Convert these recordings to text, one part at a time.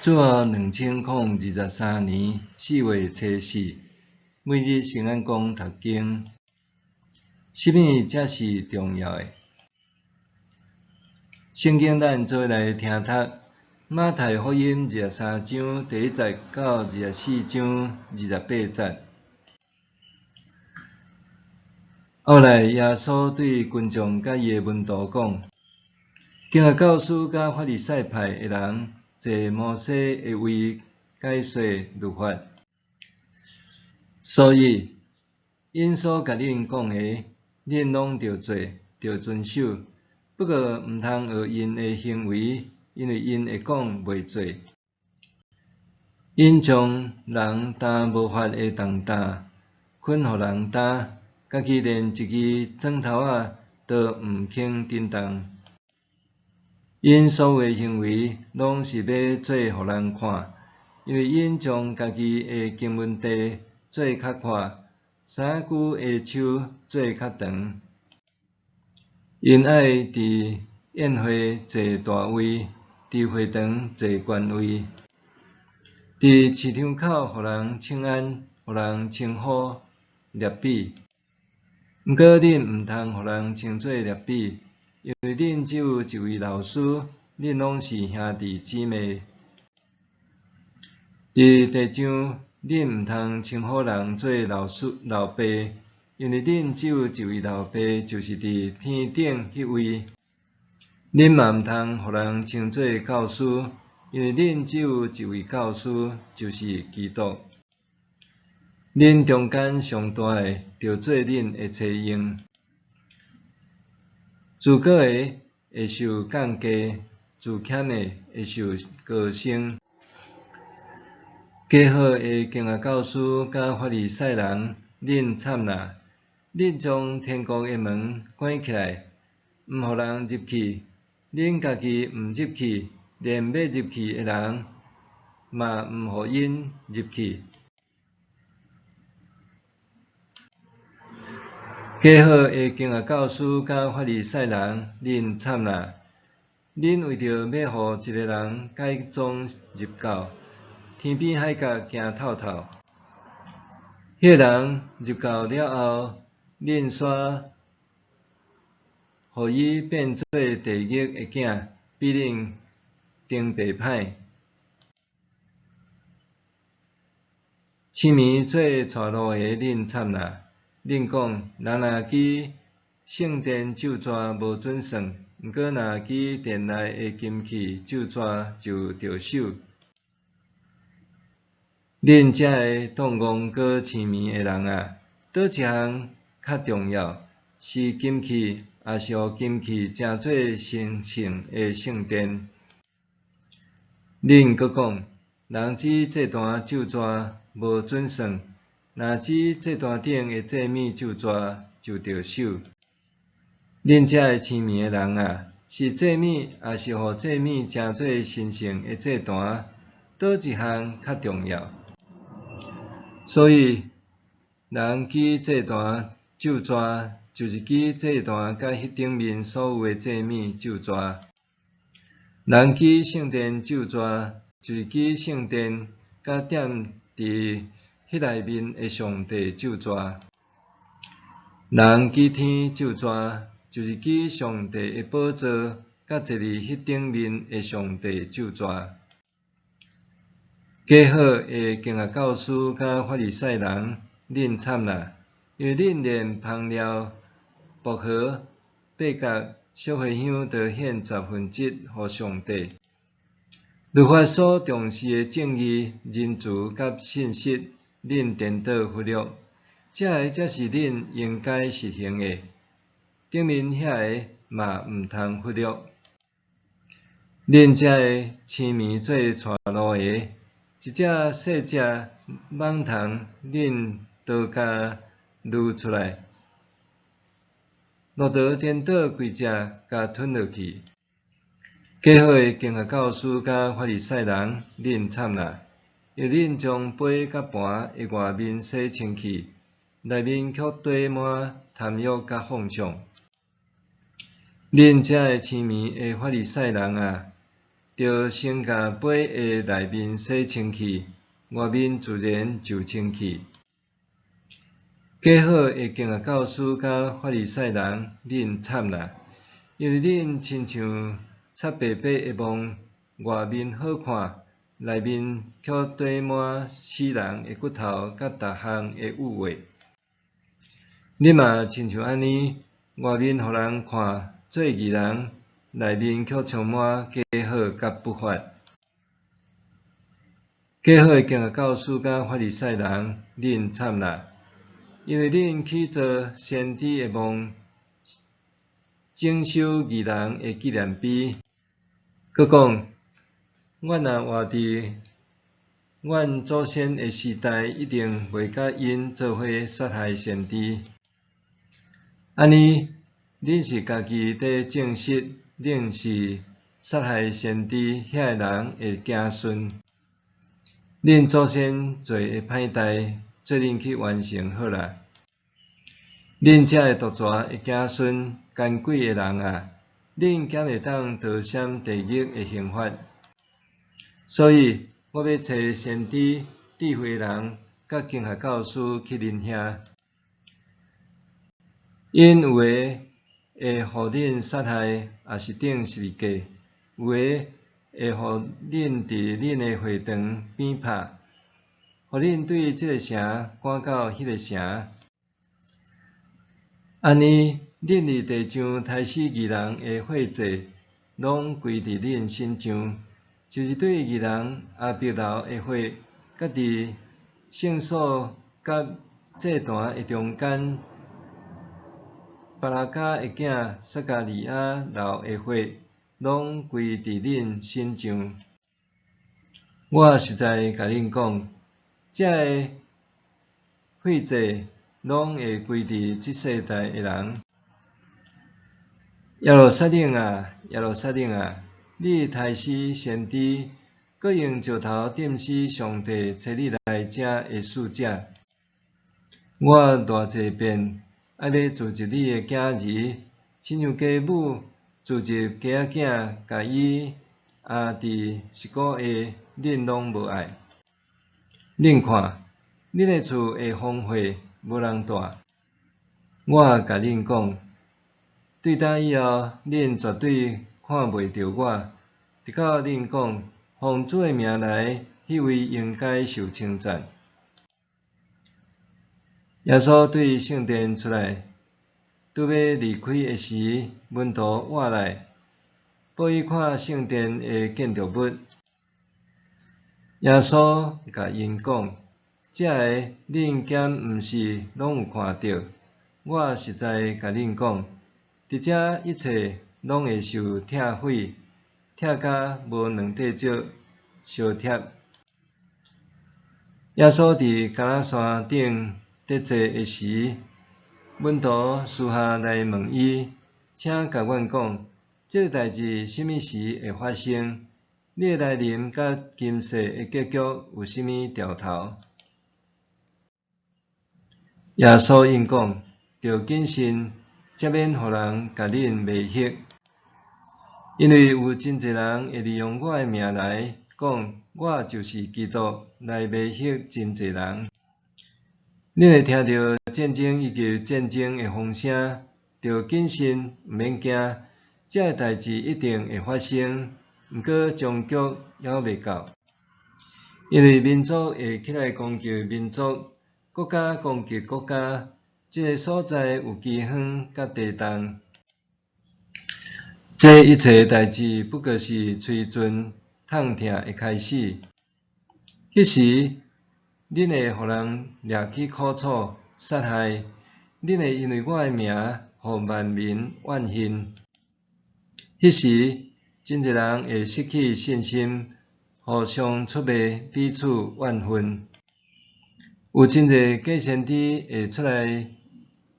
主後2023年4月初四，每日聖安講讀經，啥物才是重要的？聖經咱做伙來聽讀馬太福音二十三章第一節到24章28節。後來耶穌對群眾佮伊的門徒講：經學教師佮法利賽派的人坐摩西的位解說律法，所以𪜶所共恁講的，恁攏著做，著遵守。不過毋通學𪜶的行為，因為𪜶會講袂做。𪜶將人擔無法的重擔，囥予人擔，家己連一支指頭仔都毋肯振動。𪜶所有的行為，攏是欲做予人看，因為𪜶將家己的經文袋做較闊，衫褲的袖做較長。𪜶愛佇宴會坐大位，佇會堂坐懸位，佇市場口予人請安，予人稱呼辣彼。毋過恁毋通予人稱做辣彼，因為恁只有一位老師，恁攏是兄弟姊妹。佇地上，恁毋通稱呼人做老師、老爸，因為恁只有一位老爸，就是佇天頂彼位。恁嘛毋通予人稱做教師，因為恁只有一位教師，就是基督。恁中間上大的，著做恁的差役。自高的會受降低，自謙的會受高升。假好的經學教師佮法利賽人，恁慘啦！恁將天國的門關起來，毋予人入去。恁家己毋入去，連欲入去的人嘛毋予𪜶入去。假好的經學教師佮法利賽人，恁慘啦！恁為著欲予一个人改宗入教，天邊海角行透透。彼个人入教了後，恁煞予伊變做地獄的囝，比恁登白歹。痴迷做帶路的，恁慘啦！恁講，人若舉聖殿咒詛無準算，毋過若舉殿內的金器咒詛就著手。恁遮个當戇閣痴迷的人啊，佗一項較重要？是金器，抑是予金器成做神聖的聖殿？恁閣講，人舉祭壇咒詛無準算，若舉祭壇頂的祭物咒詛就著手。恁遮个痴迷的人啊，是祭物，抑是予祭物成做神聖的祭壇？佗一項較重要？所以，人舉祭壇咒詛，就是舉祭壇佮彼頂面所有的祭物咒詛。人舉聖殿咒詛，就是舉聖殿佮踮佇彼內面的上帝咒詛。人舉天咒詛，就是舉上帝的寶座佮坐佇彼頂面的上帝咒詛。假好的經學教師佮法利賽人，恁慘啦！因為恁連香料、薄荷、八角、小茴香都獻十分之一予上帝。律法所重視的正義、仁慈佮信實，恁顛倒忽略。這个才是恁應該實行的，頂面遐个嘛毋通忽略。恁遮个痴迷做帶路的，一隻細隻蠓蟲，恁都共擄出來，駱駝顛倒規隻，共吞落去。假好的經學教師佮法利賽人，恁慘啦！因為恁將杯佮盤的外面洗清氣，內面卻堆滿貪欲佮放縱。恁遮个痴迷的法利賽人啊，著先共杯的內面洗清氣，外面自然就清氣。假好的經學教師佮法利賽人，恁慘啦！因為恁親像擦白白的墓，外面好看，內面卻堆滿死人的骨頭佮逐項的污穢。恁嘛親像按呢，外面予人看做義人，內面卻充滿假好佮不法。假好的經學教師佮法利賽人，恁慘啦！因為恁起造先知的墓，整修義人的紀念碑，閣講：阮若活佇阮祖先的時代，一定袂佮𪜶做伙殺害先知。按呢，恁是家己佇證實，恁是殺害先知遐个人的子孫。恁祖先做的歹代，做恁去完成好啦。恁這个毒蛇的子孫，奸詭的人啊！恁敢會當逃閃地獄的刑罰？所以，我欲差先知、智慧人、佮經學教師去恁遐，𪜶有的會予恁殺害，抑是釘十字架；有的會予恁佇恁的會堂鞭拍，予恁對這个城趕到彼个城。按呢，恁佇地上刣死義人的血債，攏歸佇恁身上，就是對義人亞伯流的血，佮佇聖所佮祭壇的中間，巴拉迦的囝撒迦利亞流的血，攏歸佇恁身上。我實在共恁講，這个血債攏會歸佇這世代的人。耶路撒冷啊，耶路撒冷啊！你刣死先知，閣用石頭釘死上帝差你來遮的使者。我偌濟遍愛欲聚集你的囝兒，親像雞母聚集雞仔囝，共伊爇佇翼鼓下，恁攏無愛。恁看，恁的厝會荒廢，無人蹛。我共恁講，對今以後，恁絕對看袂著我，直到恁講，奉主的名來，彼位應該受稱讚。耶穌對聖殿出來，拄欲離開的時，門徒倚來，報伊看聖殿的建築物。耶穌共𪜶講：這个恁敢毋是攏有看著？我實在共恁講，佇遮一切攏會受拆毀，拆甲無兩塊石相疊。耶穌佇橄欖山頂佇坐的時，門徒私下來問伊：請共阮講，這个代誌啥物時會發生？你的來臨佮今世的結局有啥物兆頭？耶穌應講：著謹慎，才免予人共恁迷惑。因為有真濟人會利用我的名來講，我就是基督，來迷惑真濟人。恁會聽著戰爭以及戰爭的風聲，著謹慎，毋免驚，這个代誌一定會發生，毋過終局猶未到。因為民族會起來攻擊民族，國家攻擊國家，這个所在有饑荒佮地動。這一切代誌不過是催陣痛疼的開始。彼時，恁會予人掠去苦楚、殺害，恁會因為我的名，予萬民怨恨。彼時，真濟人會失去信心，互相出賣，彼此怨恨。有真濟假先知會出來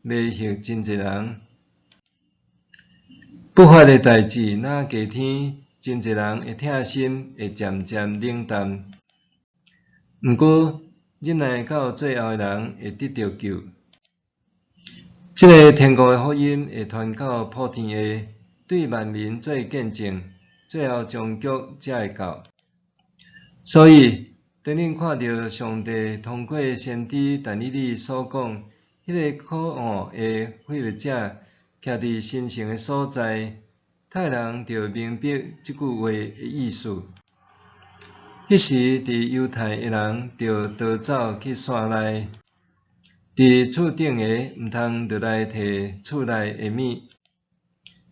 迷惑真濟人。不法的代誌若加添，真濟人的疼心會漸漸冷淡。毋過，忍耐到最後的人會得著救。這个天國的福音會傳到普天下，對萬民做見證，最後終局才會到。所以，當恁看著上帝通過先知但以理所講，彼個可惡的毀滅者徛佇神聖的所在，讀的人就明白這句話的意思。彼時，佇猶太的人著逃走去山內，佇厝頂的毋通落來提厝內的物，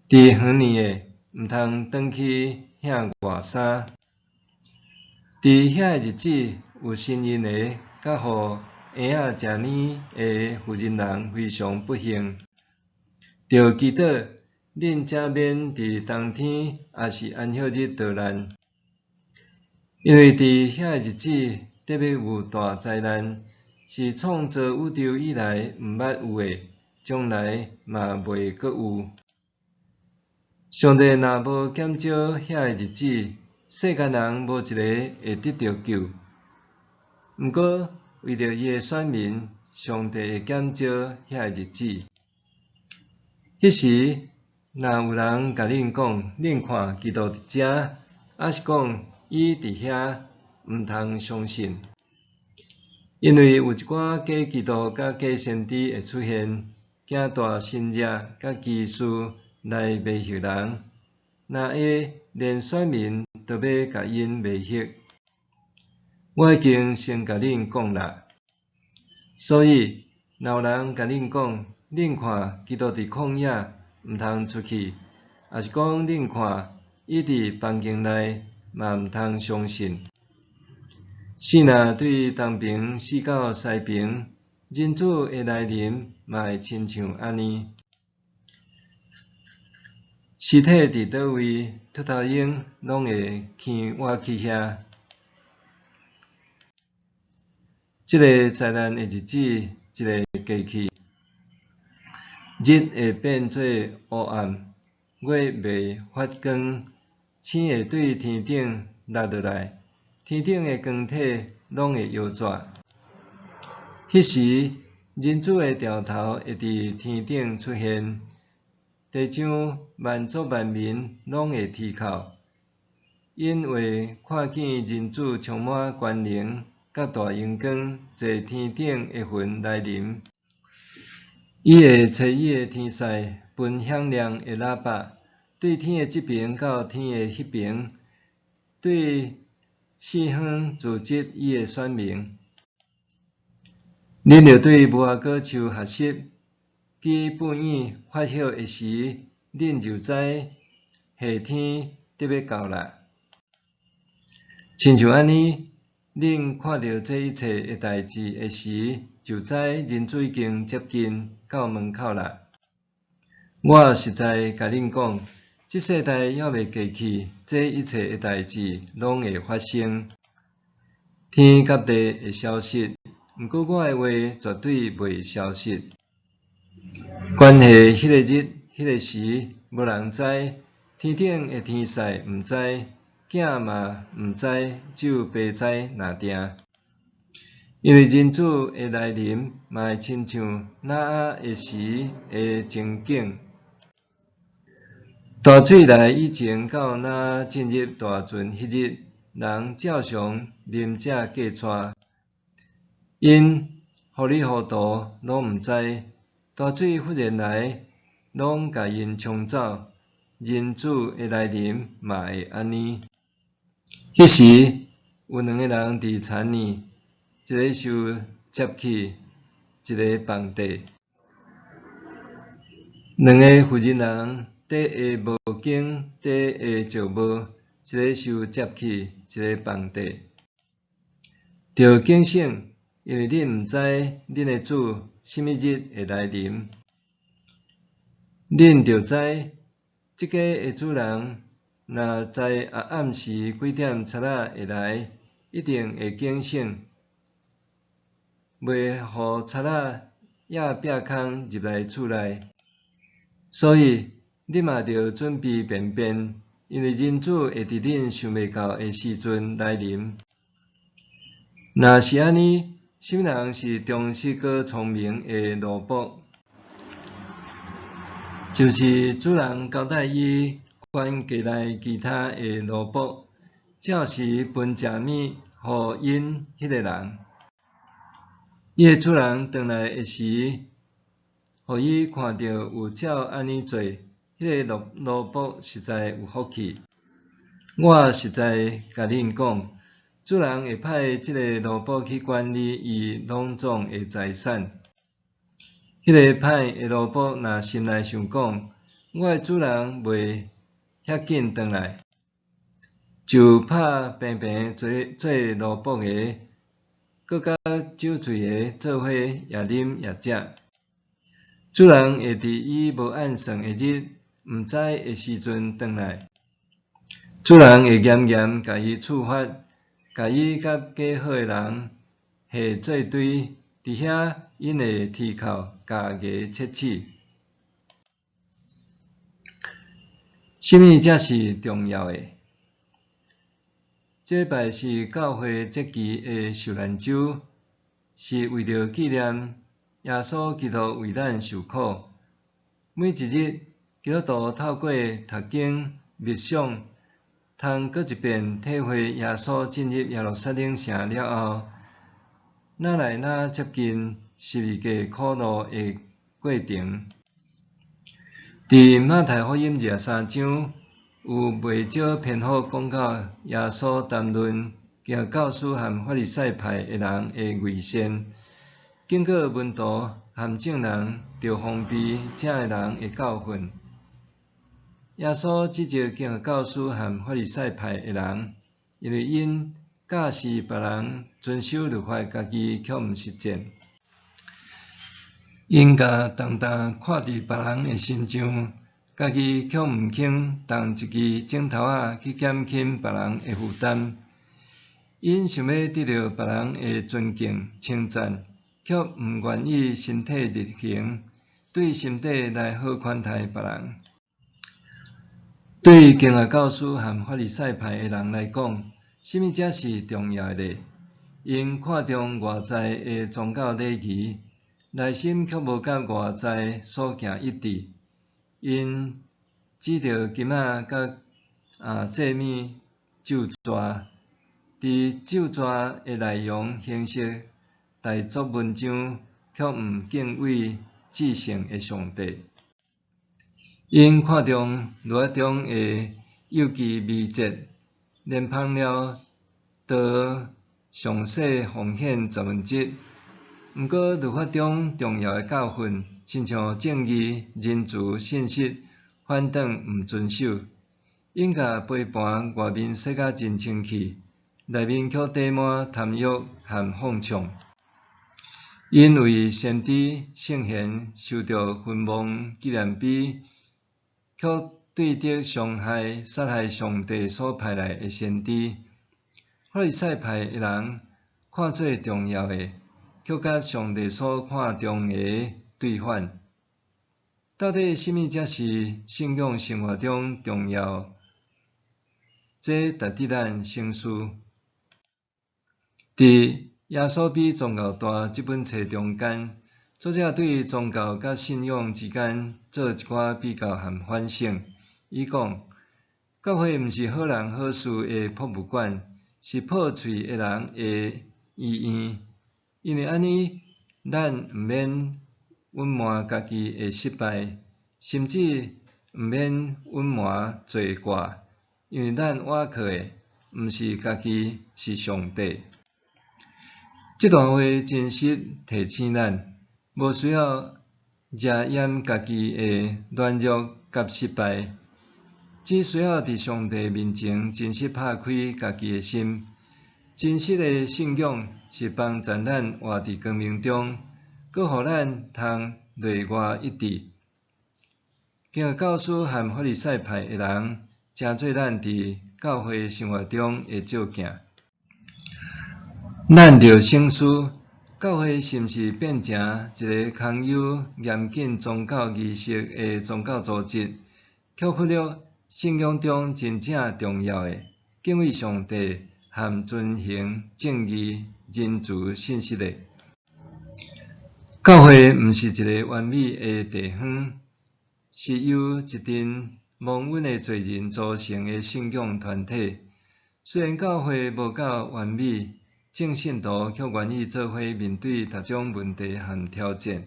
佇園裡的毋通轉去額換衫。佇遐个日子，有身孕的，佮予嬰仔食奶的婦人人非常不幸。著祈禱，恁才免佇冬天，抑是安息日逃難。因為佇遐個日子，得欲有大災難，是創造宇宙以來毋捌有的，將來嘛袂閣有。上帝若無減少遐個日子，世間人無一个會得著救。毋過為著伊的選民，上帝會減少遐個日子。彼時，若有人共恁講，恁看基督佇遮，抑是講伊佇遐，毋通相信。因為有一寡假基督佮假先知會出現，行大神蹟佮奇事來迷惑人。若會連選民都欲共𪜶迷惑。我已經先共恁講啦。所以，若有人共恁講，恁看基督佇曠野，毋通出去；抑是講恁看伊佇房間內，嘛毋通相信。死若對東爿死到西爿，人子的來臨嘛會親像按呢。屍體佇佗位，禿頭鷹攏會牽倚去遐。這个災難的日子一下過去，日會變做烏暗，月袂發光，星會對天頂落落來，天頂的光體攏會搖逝。彼時，人子的兆頭會佇天頂出現，地上萬族萬民攏會啼哭，𪜶會看見人子充滿權能佮大榮光，坐天頂的雲來臨。伊會差伊的天使，歕響亮的喇叭，對天的這爿到天的彼爿，對四方聚集伊的選民。恁著對無花果樹學習，其爿葉發葉的時，恁就知夏天得欲到啦。親像按呢，恁看著這一切的代誌的時，就知人子已經接近到門口啦。我實在共恁講，這世代猶未過去，這一切的代誌攏會發生。天佮地會消失，毋過我的話絕對袂消失。關係彼個日、彼個時，無人知，天頂的天使毋知，囝嘛毋知，只有爸知爾定。因為人子的來臨，嘛會親像挪亞的時的情景。大水來以前到挪亞進入大船彼日，人照常啉食過娶，𪜶糊裡糊塗攏毋知，大水忽然來，攏共𪜶沖走。人子的來臨嘛會按呢。彼時有兩个人佇田裡，一个受接去，一个放綴。兩个婦人人佇下磨間佇下石磨，一个受接去，一个放綴。著警醒，因為恁毋知恁的主啥物日會來臨。恁著知，這家的主人若知暗時幾點賊仔會來，一定會警醒，袂予賊仔倚壁空入來厝內。所以，恁嘛著準備便便，因為人子會佇恁想袂到的時陣來臨。若是按呢，啥物人是忠實閣聰明的奴僕？就是主人交代伊管家內其他的奴僕，照時分食物予𪜶彼个人。伊的主人轉來的時，予伊看著有照按呢做，彼个奴僕實在有福氣。我實在共恁講，主人會派這个奴僕去管理伊攏總的財產。彼個歹的奴僕若心內想講，我的主人袂遐緊轉來，就拍平平做做奴僕的，閣佮酒醉的做伙也啉也食。主人會佇伊無按算的日，毋知的時陣轉來，主人會嚴嚴共伊處罰，共伊佮假好的人下做堆，佇遐𪜶會啼哭，咬牙切齒。啥物才是重要的？這擺是教會節期的受難週，是為著紀念耶穌基督為咱受苦。每一日，基督徒透過讀經、默想，通閣一遍體會耶穌進入耶路撒冷城了後，愈來愈接近十字架苦路的過程。佇馬太福音23章，有袂少篇幅講到耶穌談論經學教師和法利賽派的人的偽善，警告門徒和眾人著防備這的人的教訓。耶穌指責經學教師和法利賽派的人，因為𪜶教示別人遵守律法，家己卻毋實踐。𪜶共重擔掛佇別人的身上，家己卻毋肯動一支指頭仔去減輕別人的負擔。𪜶想欲得著別人的尊敬稱讚，卻毋願意身體力行，對心底來好款待別人。對經學教師和法利賽派的人來講，啥物才是重要的呢？𪜶看重外在的宗教禮儀，內心卻無佮外在所行一致。𪜶指著金仔佮祭物咒詛，佇咒詛的內容形式大作文章，卻毋敬畏至聖的上帝。𪜶看重律法中的幼稚微節，連芳料都詳細奉獻十分之一。毋過律法中重要的教訓，親像正義、仁慈、信實，反轉毋遵守。𪜶共杯盤外面洗甲真清氣，內面卻綴滿貪欲和放縱。𪜶為先知聖賢修築墳墓紀念碑，卻對敵傷害、殺害上帝所派來的先知。法利賽派的人看做重要的，卻佮上帝所看重的對反。到底啥物才是信仰生活中重要？這值得咱省思。佇《耶穌比宗教大》這本冊中間，作者對宗教佮信仰之間做一寡比較和反省。伊講，教會毋是好人好事的博物館，是破喙的人的醫院。因為按呢，咱毋免隱瞞家己的失敗，甚至毋免隱瞞罪過，因為咱倚靠的毋是家己，是上帝。這段話真實提醒咱，無需要遮掩家己的軟弱佮失敗，只需要佇上帝面前真實拍開家己的心。真實的信仰是幫助咱活佇光明中，閣予咱通內外一致。經學教師和法利賽派的人，成做咱佇教會生活中的照鏡。咱著省思，教會是毋是變成一個空有嚴謹宗教儀式的宗教組織，卻忽略信仰中真正重要的敬畏上帝和遵行正義、仁慈、信實的？教會毋是一个完美的地方，是由一陣蒙恩的罪人組成的信仰團體。雖然教會無夠完美，眾信徒卻願意做伙面對逐種問題和挑戰，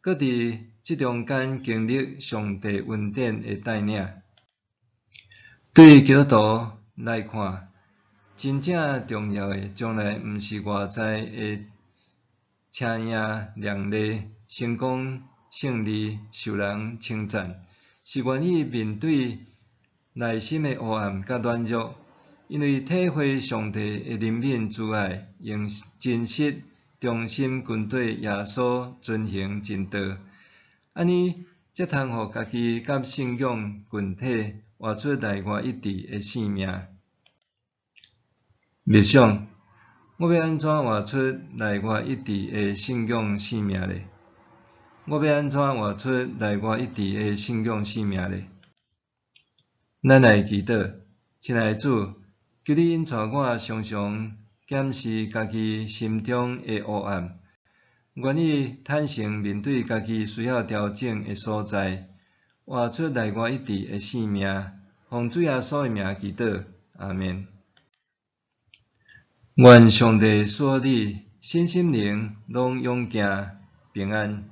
閣佇這中間經歷上帝恩典的帶領。對基督徒來看，真正重要的，從來毋是外在的車影亮麗、成功勝利、受人稱讚，是願意面對內心的黑暗佮軟弱，因為體會上帝的憐憫慈愛，用真實忠心跟綴耶穌遵行真道，按呢才通予家己佮信仰群體活出內外一致的生命。默想，我欲按怎活出內外一致的信仰生命呢？我欲按怎活出內外一致的信仰生命呢？咱來祈禱，親愛的主，求你引帶我常常檢視家己心中的黑暗，願意坦誠面對家己需要調整的所在，活出內外一致的生命。奉主耶穌的名祈禱，阿們。願上帝賜予你身心靈攏勇健平安。